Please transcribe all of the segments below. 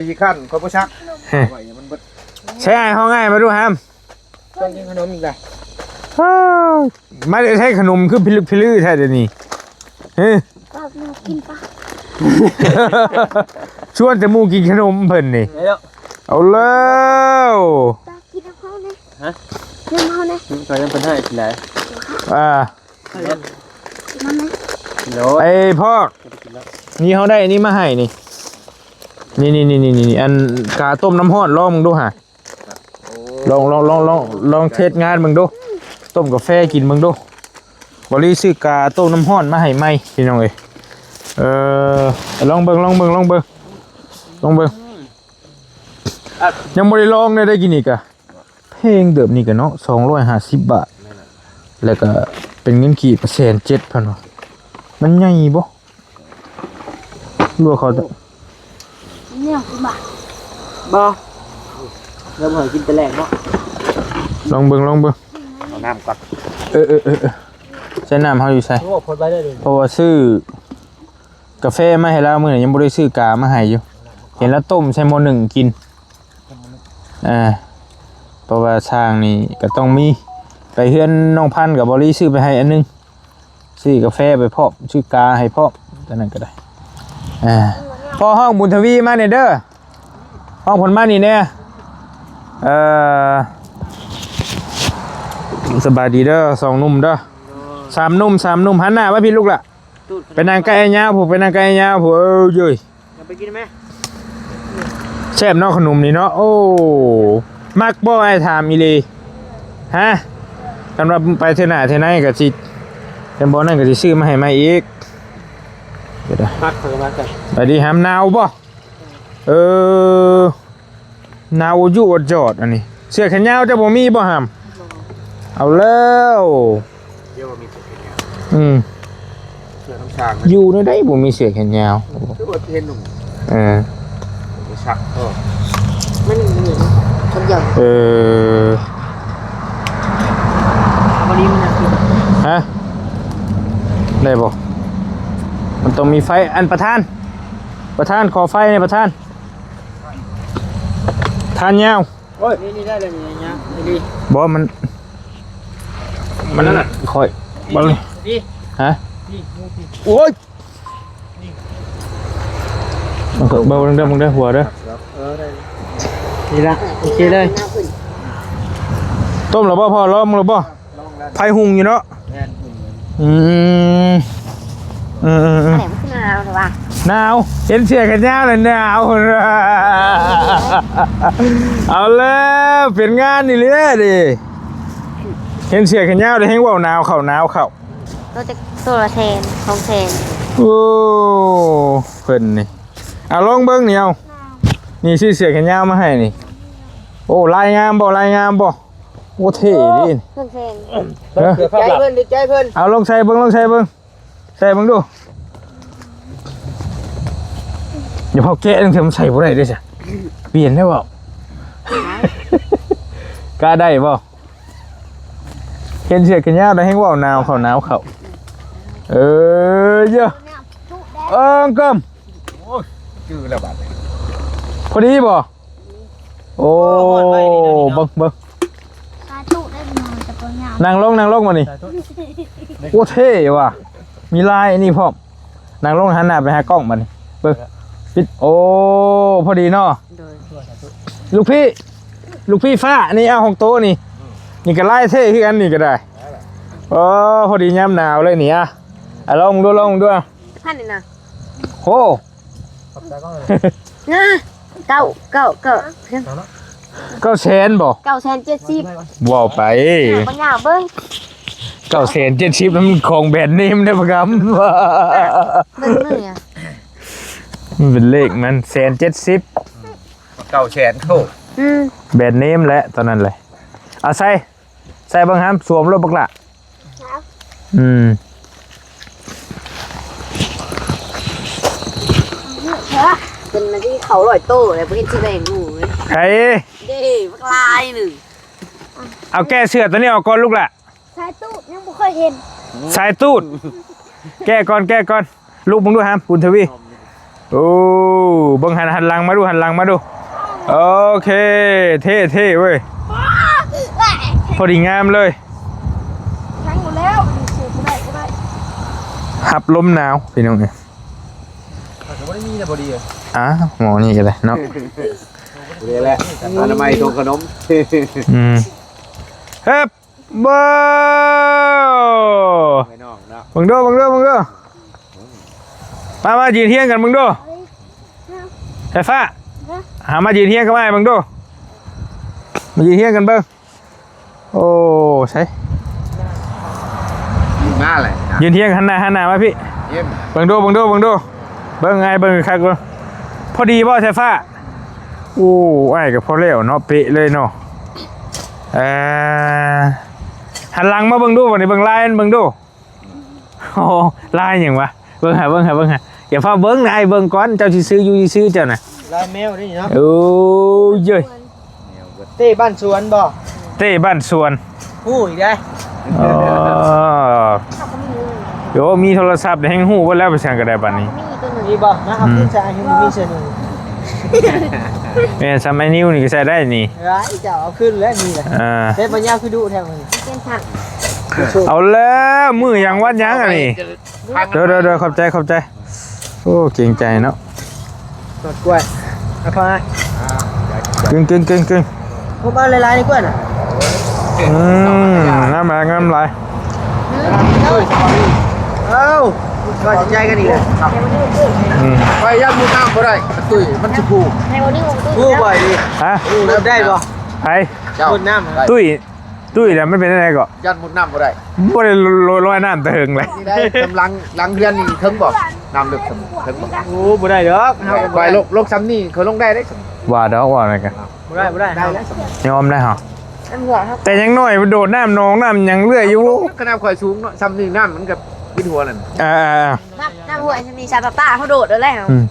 สิคัน ข้อยบ่ซัก เฮ้ย ไว้ให้มันเบิด ใช้อ้ายห้องอ้ายมาดูหาม ต้นกินขนมอีกแล้ว อ้าว มาได้ใช้ขนมคือพิลึกพิลือแท้เดี๋ยวนี้ เฮ้ย ปากหมูกินปะ ชวนแต่หมู่กินขนมเพิ่นนี่ เดี๋ยว เอาแล้ว ปากกินน้ำเฮานะ ฮะ น้ำเฮานะ อืม ก็ยังเป็นให้กินได้ อ่า กินน้ำไหม โอ้ย ไอ้พอก นี่เขาได้อันนี้มาให้นี่ นี่ๆๆๆ อันกาต้มน้ำร้อนลองมึงดูหา ลอง ลอง ลอง ลอง ลองเทสงานเบิ่งดู ต้มกาแฟกินเบิ่งดู บอลลี่ซื้อกาต้มน้ำร้อนมาให้ใหม่พี่น้องเอ้ย เออ ลองเบิ่ง ลองเบิ่ง ลองเบิ่ง ลองเบิ่ง ยังบ่ได้ลองเลย ได้กินอีกอะ แพงเติบนี่กะเนาะ สองร้อยห้าสิบบาท แล้วกะเป็นเงินกีบแสนเจ็ดพันวะ มันใหญ่บ่ หรือว่าเขาจะ เนี่ยคือบ่ บ่ แล้วบ่ให้กินแต่แรกเนาะ ลองเบิ่ง ลองเบิ่ง เอาน้ำก่อน เออ เออ เออ เออ ใส่น้ำเฮาอยู่ใส่ โอ้ พดไว้ได้เลย เพราะว่าซื้อกาแฟมาให้ลาวมื้อนี้ ยังบ่ได้ซื้อกามาให้อยู่ เห็นแล้วต้มใส่หม้อนึ่งกิน อ่า เพราะว่าช่างนี่ก็ต้องมี ไปเฮือนน้องพันธุ์ก็บ่ได้ซื้อไปให้อันหนึ่ง ซื้อกาแฟไปพร้อม ซื้อกาให้พร้อม เท่านั้นก็ได้ อ่า พอห้องบุญทวีมาเนี่ยเด้อ ห้องเพิ่นมานี่แน่ เอ่อ สบายดีเด้อ สองหนุ่มเด้อ สามหนุ่ม สามหนุ่ม หันหน้ามาพี่ลูกล่ะ ไปนั่งใกล้อ้ายยาวพู้น ไปนั่งใกล้อ้ายยาวพู้น เอ้ย เย้ย เอาไปกินไหม แซ่บเนาะขนมนี่เนาะ โอ้ มักบ่ อ้ายถามอีหลี ฮะ คันว่าไปเทื่อหน้าเทื่อในก็สิ คันบ่นั่นก็สิซื้อมาให้ใหม่อีก เดี๋ยวนะ พักเพิ่นมาก่อน ไปดีหาม หนาวบ่ เออ หนาวอุจุอุจอดอันนี้ เสื้อแขนยาวเจ้าบ่มีบ่หาม เอาแล้ว เดี๋ยวว่ามีเสื้อแขนยาว อืม เสื้อน้ำช้างนะ อยู่ในใดบ่มีเสื้อแขนยาว คือว่าเห็นหนุ่ม เออ บ่ซักก็ มันมีคนเดียว เออ วันนี้มันนะ ฮะ ได้บ่ มันต้องมีไฟ อันประธาน ประธานขอไฟหน่อยประธาน ทานยาว โอ้ย นี่ นี่ได้เลยนี่นะ นี่ บ่ มัน มัน นั่นน่ะ ค่อย บ่ นี่ ฮะ นี่ นี่ โอ้ย เบิ่งเด้อ เบิ่งเด้อ หัวเด้อ เออ ได้ นี่ละ โอเคเลย ต้มแล้วบ่พ่อ ลองแล้วบ่ ไฟหุงอยู่เนาะ แม่น อืม เออๆๆ อันไหนมันคือหนาวหรือวะ หนาว เห็นเสื้อแขนยาวแล้วหนาว เอาแล้ว เป็นงานอีหลีเด้ เห็นเสื้อแขนยาวแล้วแฮงเว้าหนาวเข้า หนาวเข้า ตัวจะ ตัวละแสน สองแสน โอ้ เพิ่นนี่ เอาลองเบิ่งนี่เอา นี่ซื้อเสื้อแขนยาวมาให้นี่ โอ้ ลายงามบ่ ลายงามบ่ โอ้ เท่เด้ เครื่องแซง ฮะ ใจเพิ่น ดีใจเพิ่น เอาลองใส่เบิ่ง ลองใส่เบิ่ง ใส่เบิ่งดู อย่าเผาแกะจั่งซี้ มันใส่บ่ได้เด้ซะ เปลี่ยนได้บ่ กะได้บ่ เห็นเสื้อแขนยาวแล้วแฮงเว้าหนาวเข้า หนาวเข้า เออ เยอะ เอิงเกิม โอ้ย จื้อแล้วบัดนี้ พอดีบ่ โอ้ โอ้ ฮอดไวนี่เนาะ เบิ่ง เบิ่ง สาธุได้พี่น้อง แต่บ่ยาว นั่งลง นั่งลงมานี่ สาธุ โอ้ เท่ว่ะ มีลายอันนี้พร้อม นั่งลงหันหน้าไปหากล้องบัดนี้ เบิ่ง ปิด โอ้ พอดีเนาะ โดย ลูกพี่ ลูกพี่ฟ้า นี่เอาของโตนี่ นี่ก็ลายเท่คือกันนี่ก็ได้ โอ้ พอดียามหนาวเลยนี่อะ อ่ะ ลองดู ลองดู พันนี่นะ โห ขอบใจก่อนเลย นะ เก้า เก้า เก้า เก้าแสนบ่ เก้าแสนเจ็ดสิบ ว้าวไป ปัญญาเบิ่ง เก้าแสนเจ็ดสิบ มันของแบรนด์เนมได้ประกำ เบิ่งมื้ออะ มันเป็นเลขมัน แสนเจ็ดสิบ เก้าแสนโท อืม แบรนด์เนมแหละตอนนั้นเลย เอาใส่ ใส่เบิ่งหาม สวมรถบักหล่า ครับ อืม เป็นมาที่เขาร้อยโตเลย บ่เห็นสิแบ่งหมู่เลย ไผ เด้ บักลายหนึ่ง เอาแก้เสื้อตัวนี้ออกก่อนลูกหล่า สายตูดยังบ่เคยเห็น สายตูด แก้ก่อน แก้ก่อน ลุกมึงดูหาม บุญทวี ໂອ້ ເບິ່ງ ຫັນ ຫັນຫຼັງມາດູ ຫັນຫຼັງມາດູ. ໂອເຄ ເທ່ໆເວີຍ ພໍດີງາມເລີຍ. ທັງໝົດແລ້ວ ສູບບໍ່ໄດ້ ບໍ່ໄດ້ ຮັບລົມໜາວພີ່ນ້ອງເອີຍ. ອາ ໝໍນີ້ກໍໄດ້ເນາະ ນີ້ແຫຼະ ອະນາໄມຖົງຂະໜົມ. ອືມ ເຮັບ ໂບ້ ພີ່ນ້ອງເນາະ ເບິ່ງດູ ເບິ່ງດູ ເບິ່ງດູ. ມາ ມາຢືນຮຽງກັນເບິ່ງດູ ສາຍຟ້າ. ຫາມາຢືນຮຽງກັບອ້າຍເບິ່ງດູ ມາຢືນຮຽງກັນເບິ່ງ. ໂອ້ ໃສ ມາເລີຍ ຢືນຮຽງ ຫັນໜ້າ ຫັນໜ້າມາພີ້ ເບິ່ງດູ ເບິ່ງດູ ເບິ່ງດູ ເບິ່ງອ້າຍເບິ່ງຄັກເບິ່ງ. ພໍດີບໍ່ ສາຍຟ້າ? ໂອ້ ອ້າຍກໍພໍແລ້ວເນາະ ເປະເລີຍເນາະ. ເອີ ຫັນຫຼັງມາເບິ່ງດູ ບັດນີ້ເບິ່ງລາຍມັນເບິ່ງດູ. ໂອ້ ລາຍຫຍັງວະ? ເບິ່ງຫາ ເບິ່ງຫາ ເບິ່ງຫາ ຢ່າຟ້າວເບິ່ງນະ ອ້າຍເບິ່ງກ່ອນ ເຈົ້າຊິຊື້ຢູ່ຊິຊື້ເຈົ້ານະ. ລາຍແມວເດ້ເນາະ. ໂອ້ຍ ເຕ້ບ້ານສວນບໍ່? ເຕ້ບ້ານສວນ ຮູ້ອີກເດ້. ອໍ ໂຢ ມີໂທລະສັບແຮ່ງຮູ້ເບິດແລ້ວ ໄປໃສກໍໄດ້ບາດນີ້. ມີບໍ່? ມາຫາຜູ້ຊາຍຍັງບໍ່ມີເທື່ອໜຶ່ງ. ແມ່ນ ສະໄໝນິວນີ້ກໍໃຊ້ໄດ້ນີ້. ເຈົ້າເອົາຄືນແລ້ວນີ້ນະ. ເອີ ເຮັດມາຍາວຄືດຸແທ້ມື້ນີ້. ເອົາແລ້ວ ມື້ຫຍັງວັນຫຍັງອັນນີ້. ໂດຍໆໆ ຂອບໃຈ ຂອບໃຈ. ໂອ້ ເກງໃຈເນາະ. ໝາກກ້ວຍ ເອົາພາ ກຶງໆໆໆ. ຜົມເອົາຫຼາຍໆ ນີ້ກ້ວຍນະ. ອືມ ງາມຫຼາຍ ງາມຫຼາຍ. ເອົ້າ ກໍຊິໃຈກັນອີກແລ້ວ. ອືມ ໄປຢ້ານມຸດນ້ຳບໍ່ໄດ້ ຕຸ້ຍ ມັນຊິພູ. ພູບໍ່ອີກ? ຮະ? ພູໄດ້ບໍ່? ໃຜ? ເຈົ້າ ມຸດນ້ຳ ຕຸ້ຍ. ຕຸ້ຍນະ ມັນເປັນຈັ່ງໃດເກາະ? ຢ້ານມຸດນ້ຳບໍ່ໄດ້. ບໍ່ໄດ້ລອຍ ລອຍນ້ຳແຕ່ເຫິງແລ້ວ. ນີ້ໄດ້ ກຳລັງຫຼັງເຮືອນນີ້ເຖິງບໍ່? ນ້ຳເລິກເຖິງບໍ່? ໂອ້ ບໍ່ໄດ້ດອກ ເຮົາກໍບໍ່ໄດ້ ຂ້ອຍລົກ ລົກຊ່ຳນີ້ຂ້ອຍລົງໄດ້ເດ້. ວ່າດອກ ວ່ານັ້ນກະ ບໍ່ໄດ້ ບໍ່ໄດ້ ໄດ້ແລ້ວ. ຍອມໄດ້ເຮົາ ແຕ່ຍັງນ້ອຍໂດດນ້ຳໜອງນ້ຳຫຍັງເລື້ອຍຢູ່. ຂະໜາດຂ້ອຍສູງເນາະ ຊ່ຳນີ້ນ້ຳມັນກໍວິດຫົວນັ້ນ. ເອີໆໆ ນ້ຳຫ້ວຍຊ່ຳນີ້ ຊາປາປາເຮົາໂດດເອົາແລ້ວ. ອືມ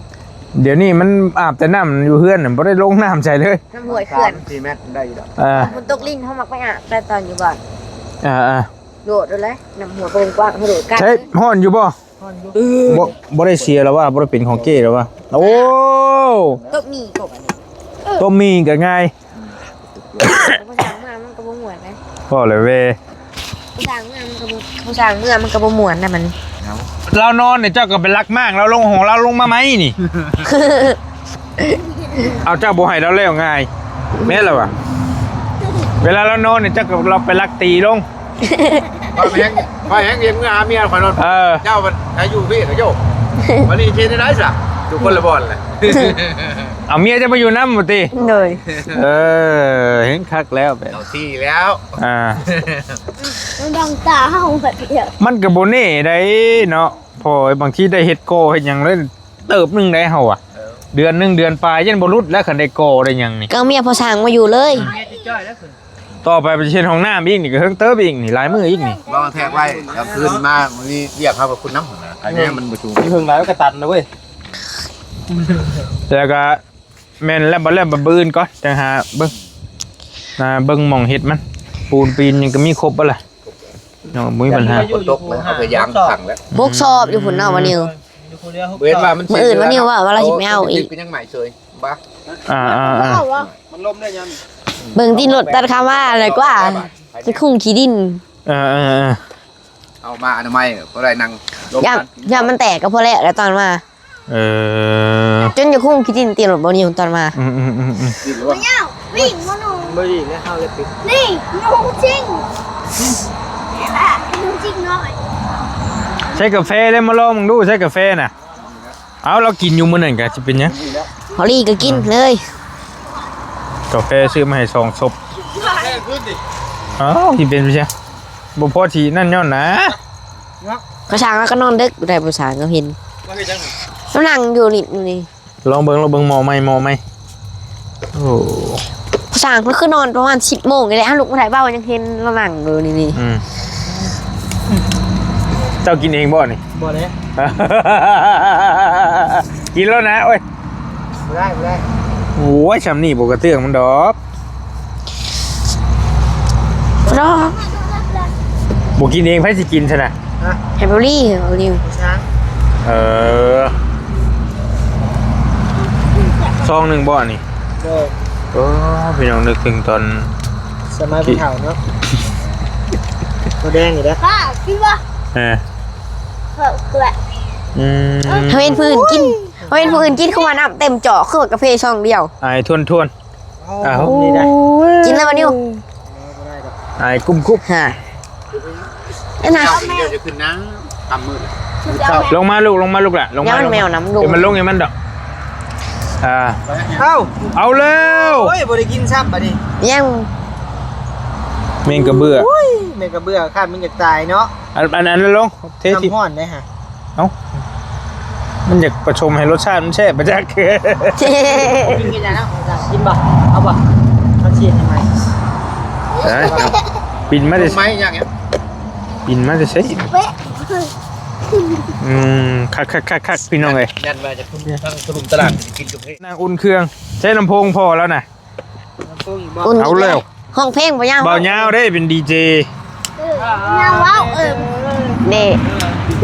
ດຽວນີ້ມັນອາບແຕ່ນ້ຳຢູ່ເຮືອນ ບໍ່ໄດ້ລົງນ້ຳໃສ່ເລີຍ. ນ້ຳຫ້ວຍເຂື່ອນ ສາມສີ່ແມັດໄດ້ຢູ່ດອກ. ເອີ ຝົນຕົກລິນເຮົາມັກໄປອາບແຕ່ຕອນຢູ່ບ້ານ. ເອີໆ ໂດດໂລດເລີຍ ນ້ຳຫ້ວຍກວ້າງໆ ເຮົາໂດດກາງ. ໃຊ່ ຮ້ອນຢູ່ບໍ່? ຮ້ອນຢູ່. ບໍ່ ບໍ່ໄດ້ເສຍແລ້ວວ່າ ບໍ່ໄດ້ເປັນຂອງເຈ້ແລ້ວວ່າ. ໂອ້ ຕົ້ມໝີ່ກົບອັນນີ້ ຕົ້ມໝີ່ກໍງ່າຍ. ຜູ້ຊ່າງເມືອມັນກໍບໍ່ມ່ວນເດ້. ພໍແລ້ວເວ ຜູ້ຊ່າງເມືອມັນກໍບໍ່ ຜູ້ຊ່າງເມືອມັນກໍບໍ່ມ່ວນນະມັນ. ລາວນອນນີ້ເຈົ້າກໍໄປລັກມ້າງລາວລົງ ຂອງລາວລົງມາໃໝ່ນີ້. ເອົາ ເຈົ້າບໍ່ໃຫ້ລາວແລ້ວງ່າຍ ແມ່ນລະວະ. ເວລາລາວນອນນີ້ ເຈົ້າກໍລອກໄປລັກຕີລົງ. ຂ້ອຍແຮງ ຂ້ອຍແຮງເຮັດເມືອຫາເມຍຂ້ອຍນອນ. ເອີ ເຈົ້າບັດໃຫ້ຢູ່ພີ້ກໍໂຍກ. ບັດນີ້ຊິເຮັດແນວໃດຊະ? ຢູ່ຄົນລະບ່ອນແຫຼະ. ເອົາເມຍເຈົ້າໄປຢູ່ນຳບໍ່ຕິ? ໂດຍ. ເອີ ເຫັນຄັກແລ້ວແບບ ເອົາທີ່ແລ້ວ. ອ່າ ມັນບັງຕາເຮົາແບບດຽວ ມັນກໍບໍ່ແນ່ໃດເນາະ. ພໍບາງທີໄດ້ເຮັດກໍເຮັດຫຍັງແລ້ວ ເຕີບໜຶ່ງໄດ໋ເຮົາອະ. ເອີ ເດືອນໜຶ່ງເດືອນປາຍ ຢ້ານບໍ່ຫຼຸດແລ້ວ ຄັນໄດ້ກໍໄດ້ຫຍັງນີ້. ກໍເອົາເມຍພໍ່ຊ່າງມາຢູ່ເລີຍ. ຕໍ່ໄປໄປເຮັດຫ້ອງນ້ຳອີກນີ້ ກໍເຫິງເຕີບອີກນີ້ ຫຼາຍມື້ອີກນີ້. ເວົ້າແທກໄວ້ ກາງຄືນມາມີວຽກ ເຮົາກໍຄຸນນຳ ອັນນີ້ມັນບໍ່ສູງ. ມີເຫິງຫຼາຍກໍຕັນນະເວີຍ. ແລ້ວກໍ ແມ່ນແລ້ວ ບັດແລ້ວ ບັດມື້ອື່ນກ່ອນ ຈັ່ງຫາເບິ່ງ ອ່າ ເບິ່ງໝ່ອງເຮັດມັນ ປູນປີນຫຍັງກໍມີຄົບເບິດລະເນາະ ບໍ່ມີບັນຫາ. ຝົນຕົກແລ້ວ ເອົາໄປຢາງຂັງແລ້ວ ຫົກສອບຢູ່ພຸ້ນເນາະ ວານິວ. ເຫັນວ່າມັນ ມື້ອື່ນວານິວວ່າ ວ່າລາວຊິໄປເອົາອີກ ກໍຍັງໃໝ່ເຊີຍ. ບ້າ ອ່າໆໆ ມັນລົມໄດ້ຍາມ ເບິ່ງຕີນລົດຕັດຄາມາແລ້ວກວ່າ ຊິຄຸງຂີ້ດິນ. ເອີໆໆ ເອົາມາອະນາໄມ ບໍ່ໄດ້ນັ່ງລົມ ຢ້ານ ຢ້ານມັນແຕກກໍພໍແລ້ວ ແລ້ວຕອນມາ. ເອີ ຈົນຢາກຄຸງຂີ້ດິນຕີນລົດບໍ່ນິວຕອນມາ. ອືມໆໆໆ ນີ້ໜູຈິງ ນີ້ໜູຈິງນ້ອຍ. ໃສ່ກາແຟເດ້ ມາລອງເບິ່ງດູ ໃສ່ກາແຟນະ. ເອົາ ລາວກິນຢູ່ມື້ນັ້ນກະຊິເປັນຫຍັງ? ພໍລີກໍກິນເລີຍ ກາແຟຊື້ມາໃຫ້ສອງສົບ. ເອົ້າ ຊິເປັນໄປຊະ ບໍ່ພໍຊິນັ້ນຍ້ອນນະ. ພໍ່ຊ່າງລາວກໍນອນເດິກໄດ້ ພໍ່ຊ່າງກໍເຫັນ ລາວນັ່ງຢູ່ນີ້ ນີ້. ລອງເບິ່ງ ລອງເບິ່ງ ໝໍໃໝ່ ໝໍໃໝ່. ໂອ້ ຜູ້ຊ່າງເພິ່ນຄືນອນປະມານສິບໂມງນີ້ແຫຼະ ເຮົາລຸກມາໄດ້ເວົ້າຍັງເຫັນລາວນັ່ງຢູ່ນີ້. ອືມ ເຈົ້າກິນເອງບໍ່ນີ້? ບໍ່ເດ້ ກິນແລ້ວນະ. ໂອ້ຍ ບໍ່ໄດ້ ບໍ່ໄດ້. ໂອ້ຍ ຊ່ຳນີ້ບໍ່ກະເຕື້ອງມັນດອກ. ບໍ່ກິນເອງ ໃຜຊິກິນຊະນະ? ຮະ? ໃຫ້ເບົາລີ ເບົາລີ. ເອີ ເ ຊອງໜຶ່ງບໍ່ອັນນີ້? ໂດຍ. ໂອ້ ພີ່ນ້ອງ ນຶກເຖິງຕອນສະໄໝຜູ້ເຖົ້າເນາະ. ໂຕແດງນີ້ເດ້. ປ້າ ກິນບໍ່? ເອີ ເຂົາເກືອ. ອືມ ເຮົາເຫັນຜູ້ອື່ນກິນ ເຮົາເຫັນຜູ້ອື່ນກິນ ຄືວ່ານ້ຳເຕັມຈອກ ຄືວ່າກາເຟຊອງດຽວ. ອາຍທວນໆ. ອ້າວ ນີ້ໄດ້ ກິນແລ້ວບໍ່ນິວ? ອາຍກຸ້ມໆ ຫາ ອັນນັ້ນ ເຈົ້າເປັນດຽວຈະຂຶ້ນນະ ຄ່ຳມືດ ລົງມາລູກ ລົງມາລູກຫຼ້າ ລົງມາ ຢ່າມັນ ລົງມາ ແມວນຳລູກ ເອີ ມັນລົງໃຫ້ມັນດອກ. ອ່າ ເອົ້າ ເອົາແລ້ວ ໂອ້ຍ ບໍ່ໄດ້ກິນຊ້ຳບາດນີ້ ຍັງ ແມງກະເບື້ອ ໂອ້ຍ ແມງກະເບື້ອ ຄາດມັນຢາກຕາຍເນາະ. ອັນ ອັນ ອັນນັ້ນລົງ ເທ ນ້ຳຮ້ອນເດ້ຫະ. ເອົ້າ ມັນຢາກປະສົມໃຫ້ລົດຊາດມັນແຊບປະຈັກ. ກິນກິນນະ ກິນບໍ່? ເອົາບໍ່? ເອົາຊີ້ນໃຫ້ໃໝ່ ໄດ້ ປິ່ນມາແຕ່ ໄມ້ຫຍັງ ປິ່ນມາແຕ່ໃສ? ເປະ ອືມ ຄັກໆໆໆ ພີ່ນ້ອງເອີຍ ຢ້ານວ່າຈະຄຸນທາງຕະລຸມຕະຫຼາດກິນກາເຟ. ນາງອຸ່ນເຄື່ອງ ໃຊ້ລຳໂພງພໍແລ້ວນະ. ອຸ່ນ ເອົາແລ້ວ ຮ້ອງເພງບໍ່ຍາວ ບໍ່ຍາວເດ້ ເປັນດີເຈ ເອີ ຍາວເວົ້າ ເອີ ເດ້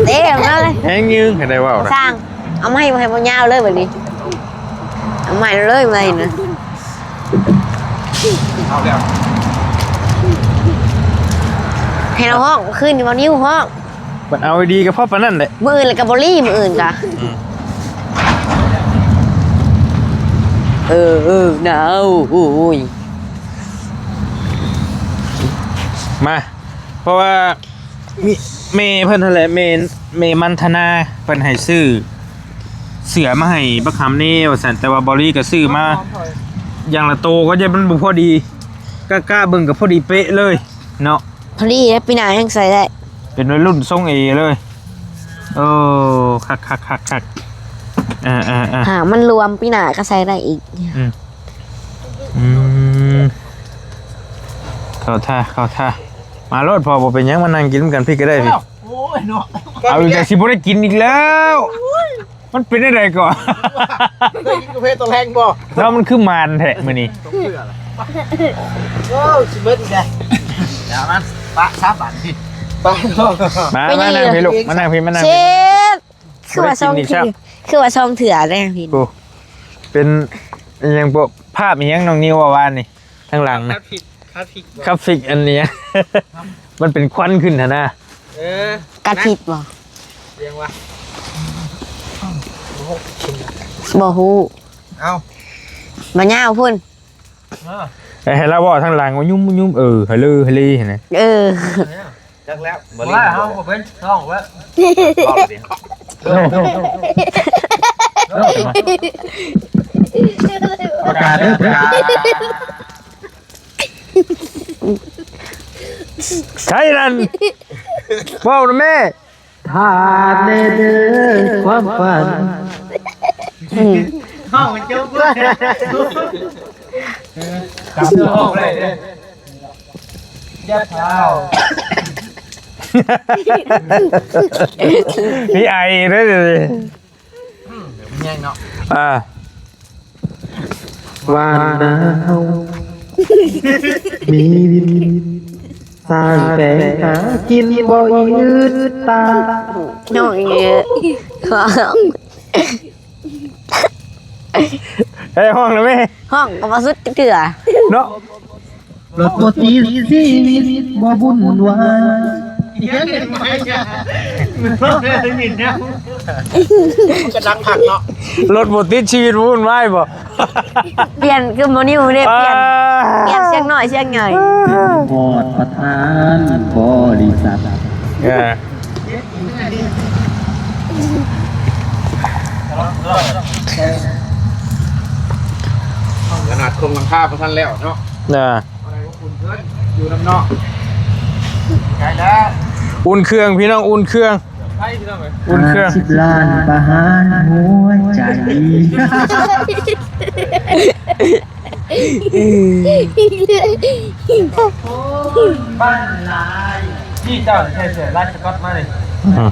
ເດ້ ເອົາມາເລີຍ ແຮງຍືງໃຫ້ໄດ້ເວົ້ານະ ສ້າງ ເອົາໃໝ່ ໃຫ້ບໍ່ຍາວເລີຍບັດນີ້ ເອົາໃໝ່ເລີຍ ໃໝ່ນະ ເອົາແລ້ວ ໃຫ້ລາວຮ້ອງ ຄືນນີ້ບໍ່ນິວຮ້ອງ. ບັດເອົາດີໆ ກໍພໍປານນັ້ນແຫຼະ ມື້ອື່ນລະກໍບໍ່ລີ ມື້ອື່ນກະ ອືມ ເອີ ເອີ ໜາວ ໂອ້ຍ ມາ ເພາະວ່າມີແມ່ເພິ່ນຫັ້ນແຫຼະ ແມ່ ແມ່ມັນທະນາ ເພິ່ນໃຫ້ຊື້ເສື້ອມາໃຫ້ບັກຫຳແດ່ວ່າຊັ້ນ ແຕ່ວ່າບໍ່ລີກໍຊື້ມາຢ່າງລະໂຕ ກໍຢ້ານມັນບໍ່ພໍດີ ກະ ກະເບິ່ງກໍພໍດີເປະເລີຍເນາະ. ພໍດີແລ້ວ ປີໜ້າແຮ່ງໃສ່ໄດ້ ເປັນໄວລຸ້ນຊົງເອເລີຍ. ໂອ້ ຄັກໆໆໆ ອ່າໆໆ ຫາກມັນລວມ ປີໜ້າກໍໃສ່ໄດ້ອີກ. ອືມ ອືມ ເຂົ້າທ່າ ເຂົ້າທ່າ ມາໂລດ ພໍ່ ບໍ່ເປັນຫຍັງ ມານັ່ງກິນນຳກັນພີ້ກໍໄດ້ພີ້. ໂອ້ຍເນາະ ເອົາອີກແລ້ວ ຊິບໍ່ໄດ້ກິນອີກແລ້ວ. ມັນເປັນຈັ່ງໃດກໍ ເຄີຍກິນກາເຟຕອນແລງບໍ່? ແລ້ວມັນຄືມານແທ້ມື້ນີ້ ໂອ້ ຊິເໝິດອີກແລ້ວ ດຽວມັນປະຊະບາດນີ້ ປະ ມາ ມານັ່ງພີ້ລູກ ມານັ່ງພີ້ ມານັ່ງພີ້ ເຊັດ ຄືວ່າຊ່ອງ ຄືວ່າຊ່ອງເຖື່ອແລ້ວພີ້ ໂອ້ ເປັນອີຫຍັງ ພວກພາບອີຫຍັງ ນ້ອງນິວວ່າວານນີ້ ທາງຫຼັງນະ ຄາດພິກ ຄາດພິກ ຄາດພິກອັນນີ້ ມັນເປັນຄວັນຂຶ້ນຫັ້ນນະ ເອີ ກັດຜິດບໍ່? ຮຽງວ່າ ບໍ່ຮູ້ ເອົ້າ ບໍ່ຍາວພຸ້ນ ເອີ ໃຫ້ລາວເວົ້າທາງຫຼັງວ່າ ຍຸ້ມ ຍຸ້ມ ເອີ ຮະເລີ ຮະເລີ ຫັ້ນນະ ເອີ ຈັກແລ້ວ ບໍ່ເລີຍ ເຮົາບໍ່ເປັນ ຮ້ອງເວີ້ຍ ເວົ້າເລີຍ ປະກາດເດີ ປະກາດ ໃຊ່ນັ້ນ ເວົ້ານະແມ່ ຖ້າແນ່ເດີຄວາມຝັນ ອືມ ເຮົາຈົບເລີຍ ຈຳບໍ່ໄດ້ເດີ ຢ່າພາວ ມີໄອເດີ ແຮງເນາະ ອ່າ ບ້ານນາເຮົາມີວິນ ສ້າງແປງຫາກິນບໍ່ອຶດຕາ ນ້ອງເອີຍ ເອີຍ ຮ້ອງແລ້ວແມ່ ຮ້ອງກໍບໍ່ສຸດຈັກເທື່ອເນາະ. ລົດບໍ່ຕິດຊີວິດບໍ່ວຸ່ນວາຍ ກຳລັງພັກເນາະ ລົດບໍ່ຕິດຊີວິດວຸ່ນວາຍບໍ່? ປ່ຽນຄືບໍ່ນິວເດ້ ປ່ຽນ ປ່ຽນສຽງນ້ອຍສຽງໃຫຍ່ ຮອດປະທານບໍລິສັດ ເອີ ຂະໜາດໂຄງຫຼັງຄາບໍ່ທັນແລ້ວເນາະ ນະ ຢູ່ນຳເນາະ ໃກ້ແລ້ວ ອຸ່ນເຄື່ອງພີ່ນ້ອງ ອຸ່ນເຄື່ອງ ອຸ່ນເຄື່ອງ ຫ້າສິບລ້ານປະຫານຫົວໃຈ ບ້ານຫຼາຍ ນີ້ເຈົ້າໃສ່ເສື້ອລາຍສະກອດມານີ້ ອືມ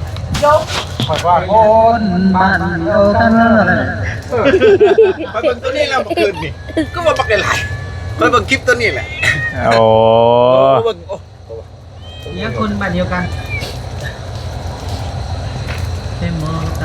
ຂ້ອຍວ່າຄົນບ້ານດຽວກັນເລີຍ ເອີ ຂ້ອຍເບິ່ງໂຕນີ້ແລ້ວເມື່ອຄືນນີ້ ຄືວ່າບັກຫຼາຍໆ ຂ້ອຍເບິ່ງຄລິບໂຕນີ້ແຫຼະ ໂອ້ ເບິ່ງ ໂອ້ ເປັນຫຍັງຄົນບ້ານດຽວກັນ ເປັນໝໍຕ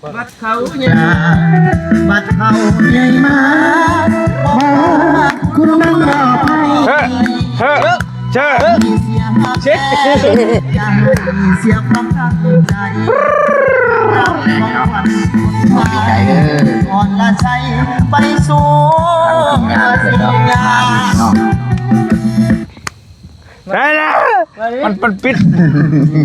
ບັດເຂົາໃຫຍ່ ບັດເຂົາໃຫຍ່ມາ ມາ ຄຸນນາງດອກໄມ້ ເຮີ ເຮີ ເຊີ ເຊັດ ຢ່າໃຫ້ເສຍຄວາມຕັ້ງໃຈ ຮັບຂອງຂວັນ ໄປເດີ ອ່ອນລະໃສ ໄປສູ່ ງາມເດີເນາະ ໄດ້ແລ້ວ ມາດິ ມັນ ມັນປິດ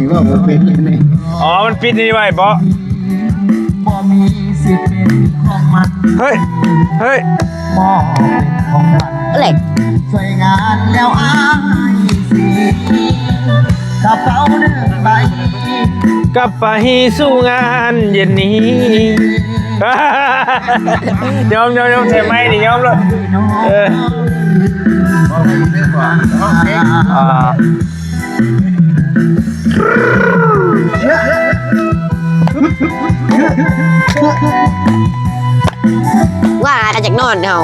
ເວົ້າບໍ່ເປັນເລີຍນີ້ ອໍ ມັນປິດນີ້ໄວ້ບໍ? ບໍ່ມີສິດເປັນຂອງມັນ ເຮີ້ຍ ເຮີ້ຍ ມອບເປັນຂອງຂວັນ ເອີຍ ຊ່ວຍງານແລ້ວອ້າຍຊິ ກັບເຂົາເດີໄປ ກັບໄປສູ່ງານເຢັນນີ້ ຍອມ ຍອມ ຍອມ ໃສ່ໄມ້ນີ້ຍອມໂລດ ເອີ ອ່າ ວ່າກັນຈາກນອນເຮົາ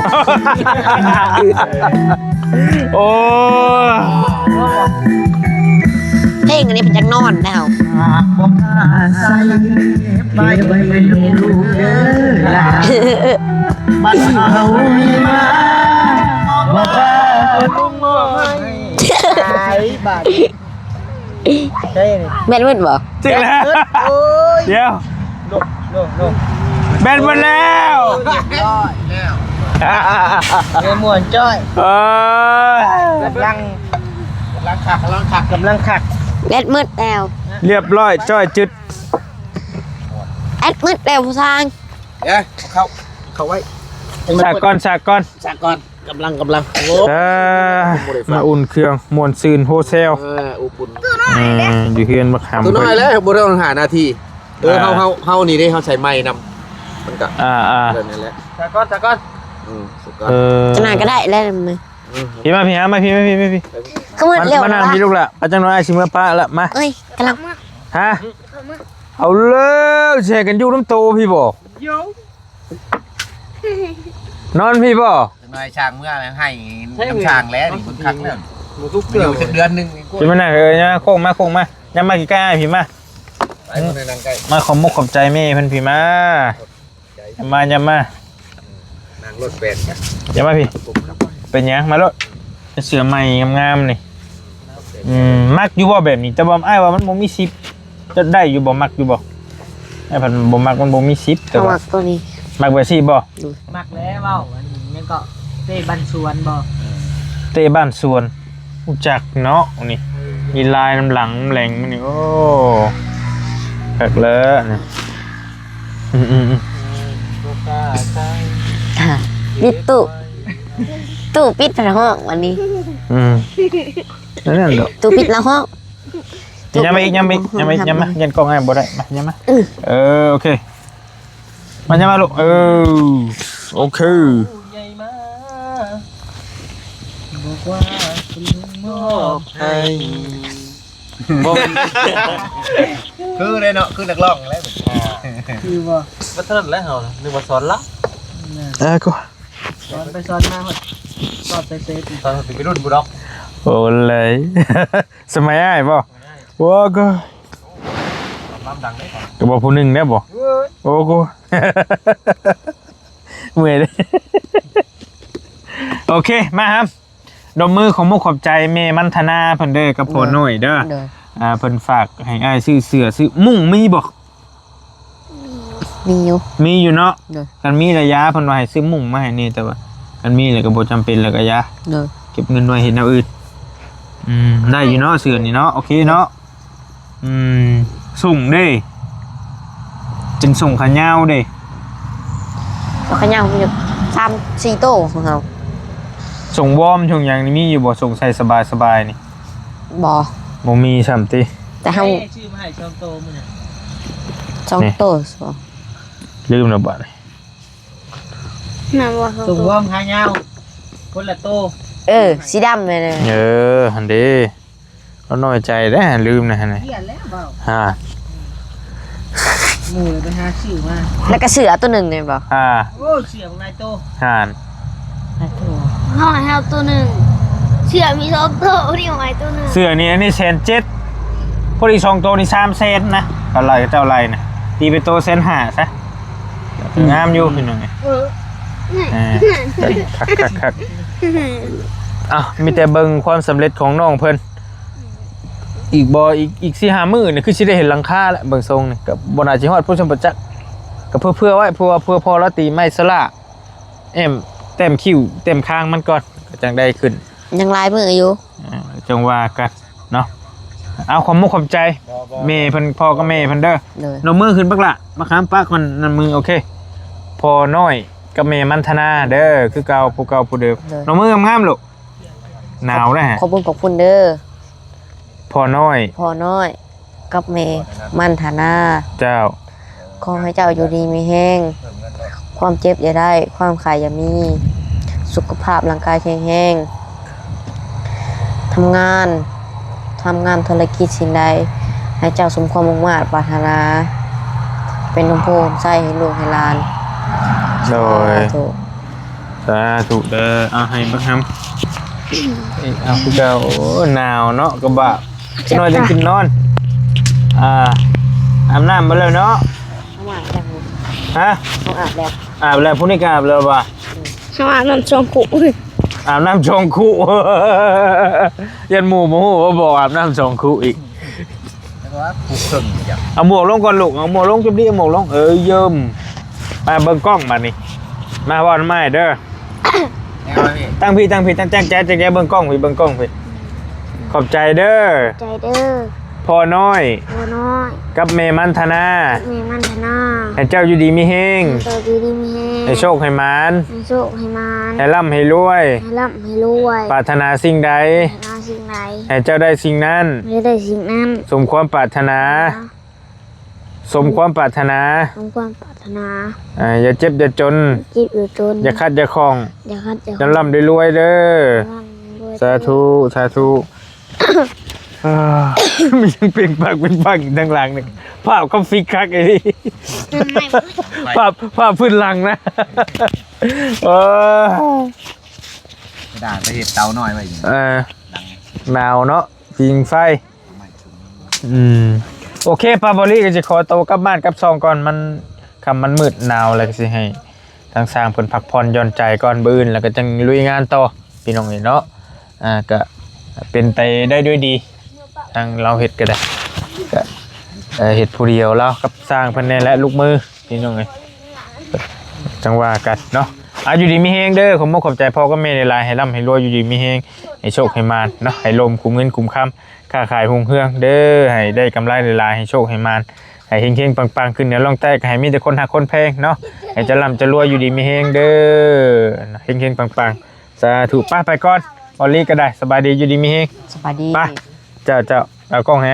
ໂອ້ ເພງອັນນີ້ເປັນຈາກນອນແລ້ວ ແມ່ນເບິດບໍ່? ເຈົ້າແລ້ວ ໂອ້ຍ ດຽວ ໂນ ໂນ ໂນ ແບດເບິດແລ້ວ ໂອ້ຍ ຮຽບຮ້ອຍແລ້ວ ເອີ ມ່ວນຈ້ອຍ ເອີ ກຳລັງ ກຳລັງຄັກ ກຳລັງຄັກ ກຳລັງຄັກ ແບດເບິດແລ້ວ ຮຽບຮ້ອຍ ຈ້ອຍຈຶດ ແບດເບິດແລ້ວຜູ້ຊາຍ ເອີ ເຂົ້າ ເຂົ້າໄວ້ ສາກກ່ອນ ສາກກ່ອນ ສາກກ່ອນ ກຳລັງ ກຳລັງ ໂອ້ ເອີ ບໍ່ໄດ້ຟັງ ມາອຸ່ນເຄື່ອງ ມ່ວນຊື່ນໂຮເຊວ ເອີ ອົບອຸ່ນ ເອີ ຢູ່ເຮືອນບັກຫຳ ຕົວນ້ອຍແຫຼະ ບໍ່ໄດ້ຫາໜ້າທີ່ ເອີ ອ່າ ເຮົາ ເຮົາ ເຮົານີ້ເດ້ ເຮົາໃສ່ໄມ້ນຳ ມັນກະ ອ່າໆ ແບບນັ້ນແຫຼະ ສາກກ່ອນ ສາກກ່ອນ ອືມ ສາກກ່ອນ ເອີ ຈະໜ້າກໍໄດ້ແລ້ວ ອືມ ພີ່ມາ ພີ່ມາ ພີ່ມາ ພີ່ມາ ພີ່ມາ ຄືມືດເລັວ ມາ ມານັ່ງ ວະ ພີ່ລູກຫຼ້າ ອາຈານນ້ອຍຊິເມືອປະລະ ມາ ເອີຍ ກຳລັງ ຮະ ເອົາແລ້ວ ຊິໃຫ້ກັນຢູ່ນຳໂຕພີ່ບໍ່? ໂຢ ນອນພີ້ບໍ່? ຈັກໜ້ອຍຊ່າງເມືອໃຫ້ນຳຊ່າງແລ້ວນີ້ ເບິ່ງຄັກແລ້ວ ບໍ່ທຸກເທື່ອ ຢູ່ຈັກເດືອນໜຶ່ງນີ້ ພີ່ມານັ່ງ ເອີຍ ໂຄ້ງມາ ໂຄ້ງມາ ຍັບມາໃກ້ໆ ອ້າຍພີ້ມາ ໄປ ມາຂອບມົກຂອບໃຈແມ່ເພິ່ນພີ້ມາ ຍັບມາ ຍັບມາ ນັ່ງລົດແປນ ຍັບມາພີ້ ເປັນຫຍັງ ມາໂລດ ເສື້ອໃໝ່ງາມໆ ນີ້ ອືມ ມັກຢູ່ບໍ່ແບບນີ້? ແຕ່ວ່າອ້າຍວ່າມັນບໍ່ມີສິບ ຈະໄດ້ຢູ່ບໍ່? ມັກຢູ່ບໍ່? ອ້າຍພັນບໍ່ມັກ ມັນບໍ່ມີສິບ ແຕ່ວ່າມັກໂຕນີ້ ມັກແບບຊີ້ບໍ່? ອືມ ມັກແລ້ວ ເວົ້າອັນຫຍັງເກາະ ເຕະບານສວນບໍ່? ເຕະບານສວນ ຮູ້ຈັກເນາະນີ້ ມີລາຍນຳຫຼັງນຳແຫຼງມັນນີ້ ໂອ້ ຄັກເລີຍນີ້ ອືມໆໆ ປິດຕູ້ ຕູ້ປິດລະຮ້ອງ ອັນນີ້ ອືມ ນັ້ນແຫຼະ ຕູ້ປິດລະຮ້ອງ ຍາມມາອີກ ຍາມມາອີກ ຍາມມາອີກ ຍາມມາ ຢ້ານກ້ອງອ້າຍບໍ່ໄດ້ ມາ ຍາມມາ ເອີ ໂອເຄ ມາ ຍາມມາລູກ ເອີ ໂອເຄ ໃຫຍ່ມາ ບອກວ່າຄຸນລຸງມອບໃຫ້ ບໍ່ ຄືເດ້ເນາະ ຄືນັກຮ້ອງແລ້ວ ຄືບໍ່ ບໍ່ເທົ່ານັ້ນແຫຼະເຮົາ ນຶກວ່າສອນລະ ເອີ ກໍ ສອນໄປສອນມາຮອດ ສອນໄປເສຍ ຕອນເປັນໄວລຸ້ນພຸ້ນດອກ ໂອ້ເລີຍ ສະໄໝອ້າຍບໍ່? ໂອ້ ກໍ ລຳດັງເດ້ ກໍບໍ່ຜູ້ໜຶ່ງແດ່ບໍ່? ໂອ້ ກໍ ເມື່ອຍເດ້ ໂອເຄ ມາຫາ ດອບມືຂອບມຸກຂອບໃຈແມ່ມັນທະນາເພິ່ນເດີ ກັບພໍ່ນ້ອຍເດີ ໂດຍ ອ່າ ເພິ່ນຝາກໃຫ້ອ້າຍຊື້ເສື້ອຊື້ ມຸ້ງມີບໍ່? ມີຢູ່ ມີຢູ່ເນາະ ໂດຍ ຄັນມີລະຢ່າ ເພິ່ນວ່າໃຫ້ຊື້ມຸ້ງມາໃຫ້ແດ່ ແຕ່ວ່າຄັນມີແລ້ວກໍບໍ່ຈຳເປັນ ແລ້ວກໍຢ່າ ໂດຍ ເກັບເງິນໄວ້ເຮັດແນວອື່ນ ອືມ ໄດ້ຢູ່ເນາະ ເສື້ອນີ້ເນາະ ໂອເຄເນາະ ອືມ ສົ່ງເດ້ ຈັ່ງສົ່ງຂາຍາວເດ້ ຂາຍາວຢູ່ສາມສີ່ໂຕຂອງເຮົາ ສົ່ງວອມ ສົ່ງຫຍັງນີ້ມີຢູ່ບໍ່? ສົ່ງໃສ່ສະບາຍໆ ນີ້ ບໍ່ ບໍ່ມີຊ້ຳຕິ ແຕ່ເຮົາ ເອີ ຊື້ມາໃຫ້ສອງໂຕມື້ນັ້ນ ສອງໂຕ ນີ້ ລືມແລ້ວບາດນີ້ ນັ້ນວ່າເຮົາ ສົ່ງວອມຂາຍາວ ຄົນລະໂຕ ເອີ ສີດຳແມ່ນ ເອີ ຫັ້ນເດ້ ລາວນ້ອຍໃຈເດ້ ລືມນະຫັ້ນ ເກຍແລ້ວເວົ້າ ຫາ ໝູ່ໄປຫາຊື້ມາ ແລ້ວກໍເສື້ອໂຕໜຶ່ງແມ່ນບໍ່? ຫາ ໂອ້ ເສື້ອບັກຫຼາຍໂຕ ຫາ ເຮົາໃຫ້ເຮົາໂຕໜຶ່ງ ເສື້ອມີສອງໂຕ ນີ້ເອົາໃຫ້ໂຕໜຶ່ງ ເສື້ອນີ້ ອັນນີ້ແສນເຈັດ ພໍດີສອງໂຕນີ້ສາມແສນນະ ເຂົາໄລ່ ເຂົາເຈົ້າໄລ່ນະ ຕີເປັນໂຕແສນຫ້າຊະ ງາມຢູ່ພີ່ນ້ອງເອີຍ. ເອີ ເອີ ຄັກໆໆ ເອົ້າ ມີແຕ່ເບິ່ງຄວາມສຳເລັດຂອງນ້ອງເພິ່ນ ອີກບໍ່ ອີກ ອີກສີ່ຫ້າມື້ນີ້ຄືຊິໄດ້ເຫັນຫຼັງຄາແລ້ວ ເບິ່ງຊົງນີ້ກໍບໍ່ໜ້າຊິຮອດພຸ້ນຊ້ຳບໍ່ຈັກ ກໍເພື່ອໆໄວ້ ເພາະວ່າເພື່ອພໍ່ລາຕີໄມ້ສະຫຼາ ແຕ້ມ ແຕ້ມຄິ້ວແຕ້ມຄາງມັນກ່ອນ ກໍຈັ່ງໄດ້ຂຶ້ນ ຍັງຫຼາຍມື້ຢູ່ ອ່າ ຈັ່ງວ່າກັນເນາະ. ເອົາ ຂອບມຸກຂອບໃຈ ບໍ່ ບໍ່ ແມ່ເພິ່ນ ພໍ່ກັບແມ່ເພິ່ນເດີ ໂດຍ ນ້ອງມືຂຶ້ນບັກຫຼະ ມາຄາມປະກ່ອນ ນ້ອງມື ໂອເຄ ພໍ່ນ້ອຍກັບແມ່ມັນທະນາເດີ ຄືເກົ່າ ຜູ້ເກົ່າຜູ້ເດີມ ໂດຍ ນ້ອງມືງາມໆລູກ ໜາວເດ້ ຂອບ ຂອບບຸນຂອບຄຸນເດີ ພໍ່ນ້ອຍ ພໍ່ນ້ອຍ ກັບແມ່ມັນທະນາ ເຈົ້າ ຂໍໃຫ້ເຈົ້າຢູ່ດີມີແຮງ ຄວາມເຈັບຢ່າໄດ້ ຄວາມໄຂ້ຢ່າມີ ສຸຂະພາບຮ່າງກາຍແຂງແຮງ ທຳງານ ທຳງານທຸລະກິດສິ່ງໃດ ໃຫ້ເຈົ້າສົມຄວາມມຸ່ງມາດປາດຖະໜາ ເປັນຮົ່ມໂພຮົ່ມໄຊໃຫ້ລູກໃຫ້ຫຼານ ໂດຍ ສາທຸ ສາທຸເດີ ເອົາໃຫ້ບັກຫຳ ເອົາຄືເກົ່າ ໂອ້ ໜາວເນາະ ກະບະ ໜ້ອຍຈັ່ງຂຶ້ນນອນ ອ່າ ອາບນ້ຳມາແລ້ວເນາະ ເຮົາອາບແລ້ວ ຮະ ເຮົາອາບແລ້ວ ອາບແລ້ວ ຜູ້ນີ້ກະອາບແລ້ວບໍ່ ເຮົາອາບນ້ຳສອງຄຸ ອາບນ້ຳສອງຄຸ ຢ້ານໝູ່ບໍ່ຮູ້ວ່າບໍ່ອາບນ້ຳສອງຄຸອີກ ເອົາໝວກລົງກ່ອນລູກ ເອົາໝວກລົງ ຈຸບດີ ເອົາໝວກລົງ ເອີ ເຢີມ ມາເບິ່ງກ້ອງບາດນີ້ ມາເວົ້ານຳອ້າຍເດີ ແນວນີ້ ຕັ້ງພີ້ ຕັ້ງພີ້ ຕັ້ງແຈ້ງແຈ ແຈ້ງແຈ ເບິ່ງກ້ອງພີ້ ເບິ່ງກ້ອງພີ້ ຂອບໃຈເດີ ໃຈເດີ ພໍ່ນ້ອຍ ພໍ່ນ້ອຍ ກັບແມ່ມັນທະນາ ກັບແມ່ມັນທະນາ ໃຫ້ເຈົ້າຢູ່ດີມີແຮງ ໃຫ້ເຈົ້າຢູ່ດີມີແຮງ ໃຫ້ໂຊກໃຫ້ໝານ ໃຫ້ໂຊກໃຫ້ໝານ ໃຫ້ລ່ຳໃຫ້ລວຍ ໃຫ້ລ່ຳໃຫ້ລວຍ ປາດຖະໜາສິ່ງໃດ ປາດຖະໜາສິ່ງໃດ ໃຫ້ເຈົ້າໄດ້ສິ່ງນັ້ນ ໃຫ້ໄດ້ສິ່ງນັ້ນ ສົມຄວາມປາດຖະໜາ ສົມຄວາມປາດຖະໜາ ສົມຄວາມປາດຖະໜາ ອ່າ ຢ່າເຈັບຢ່າຈົນ ເຈັບຢ່າຈົນ ຢ່າຂັດຢ່າຂ້ອງ ຢ່າຂັດຢ່າຂ້ອງ ໃຫ້ລ່ຳໃຫ້ລວຍເດີ ໃຫ້ລ່ຳໃຫ້ລວຍເດີ ສາທຸ ສາທຸ ອ່າ ມີຫຍັງເປັງປັກເປັງປັກຢູ່ທາງຫຼັງນີ້ ພາບຄອມຟິກຄັກອີ່ຫຼີ ພາບ ພາບພື້ນຫຼັງນະ ເອີ ກະດານໄປເຮັດເຕົານ້ອຍໄວ້ຢູ່ ເອີ ຫຼັງ ໜາວເນາະ ຜິງໄຟ ອືມ ໂອເຄ ປ້າບໍລີກໍຈະຂໍໂຕກັບບ້ານກັບຊ່ອງກ່ອນ ມັນຄ່ຳມັນມືດ ໜາວ ແລ້ວກໍຊິໃຫ້ທາງຊ່າງເພິ່ນພັກຜ່ອນຢ່ອນໃຈກ່ອນ ມື້ອື່ນແລ້ວກໍຈັ່ງລຸຍງານຕໍ່ ພີ່ນ້ອງເອີຍເນາະ ອ່າ ກໍເປັນໄປໄດ້ດ້ວຍດີ ທາງລາວເຮັດກໍໄດ້ ກໍ ເອີ ເຮັດຜູ້ດຽວລາວກັບຊ່າງເພິ່ນນີ້ແຫຼະ ລູກມື ພີ່ນ້ອງເອີຍ ຈັ່ງວ່າກັນເນາະ ອ່າ ຢູ່ດີມີແຮງເດີ ຂອບມຸກຂອບໃຈພໍ່ກັບແມ່ຫຼາຍໆ ໃຫ້ລ່ຳໃຫ້ລວຍ ຢູ່ດີມີແຮງ ໃຫ້ໂຊກໃຫ້ໝານເນາະ ໃຫ້ລົມກຸມເງິນກຸມຄຳ ຄ້າຂາຍຮຸ່ງເຮືອງເດີ ໃຫ້ໄດ້ກຳໄລຫຼາຍໆ ໃຫ້ໂຊກໃຫ້ໝານ ໃຫ້ເຮັງໆປັງໆ ຂຶ້ນເໜືອລ່ອງໃຕ້ ກໍໃຫ້ມີແຕ່ຄົນຮັກຄົນແພງເນາະ ໃຫ້ຈະລ່ຳຈະລວຍ ຢູ່ດີມີແຮງເດີ ເຮັງໆປັງໆ ສາທຸ ໄປ ໄປກ່ອນ ອອລລີກໍໄດ້ ສະບາຍດີ ຢູ່ດີມີແຮງ ສະບາຍດີ ໄປ ເຈົ້າ ເຈົ້າ ເອົາກ້ອງໃຫ້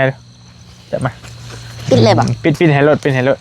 ຈັບມາ ປິດເລີຍບໍ່? ປິດ ປິດໃຫ້ໂລດ ປິດໃຫ້ໂລດ.